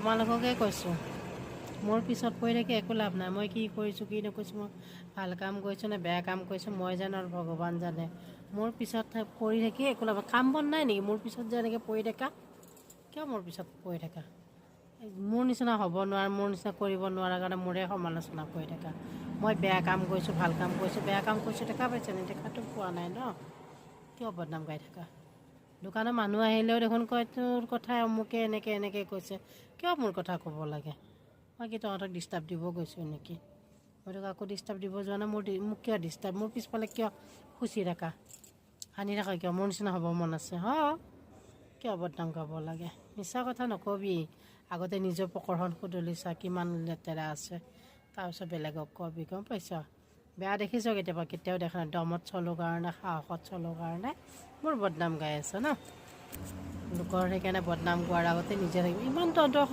তোমালোককে কৈছোঁ, মোৰ পিছত পৰি থাকি একো লাভ নাই। মই কি কৰিছোঁ, কি নকৰিছোঁ, মই ভাল কাম কৰিছোঁ নে বেয়া কাম কৰিছোঁ, মই জানো আৰু ভগৱান জানে। মোৰ পিছত পৰি থাকি একো লাভ, কাম বন নাই নেকি? মোৰ পিছত যে এনেকৈ পৰি থাকা, কিয় মোৰ পিছত পৰি থাকা? মোৰ নিচিনা হ'ব নোৱাৰা, মোৰ নিচিনা কৰিব নোৱাৰাৰ কাৰণে মোৰে সমালোচনা কৰি থাকা। মই বেয়া কাম কৰিছোঁ, ভাল কাম কৰিছোঁ, বেয়া কাম কৰিছোঁ দেখা পাইছে নে? দেখাতো পোৱা নাই ন? কিয় বদনাম গাই থাকা? দোকানৰ মানুহ আহিলেও দেখোন কয়, তোৰ কথা অমুকে এনেকৈ এনেকৈ কৈছে। কিয় মোৰ কথা ক'ব লাগে? মই কি তহঁতক ডিষ্টাৰ্ব দিব গৈছোঁ নেকি? মইতো কাকো ডিষ্টাৰ্ব দিব যোৱা নাই। মোক কিয় ডিষ্টাৰ্ব, মোৰ পিছফালে কিয় খুচি থাকা, সানি থাকা কিয়? মোৰ নিচিনা হ'ব মন আছে? হ, কিয় বদনাম গাব লাগে? মিছা কথা নকবি। আগতে নিজৰ পকৰখন শুধলি চা, কিমান লেতেৰা আছে, তাৰপিছত বেলেগক কবি, গম পাইছ? বেয়া দেখিছ কেতিয়াবা? কেতিয়াও দেখা নাই। দমত চলোঁ কাৰণে, সাহসত চলোঁ কাৰণে মোৰ বদনাম গাই আছ ন লোকৰ? সেইকাৰণে বদনাম গোৱাৰ আগতে নিজে থাকিবি। ইমান তহঁতৰ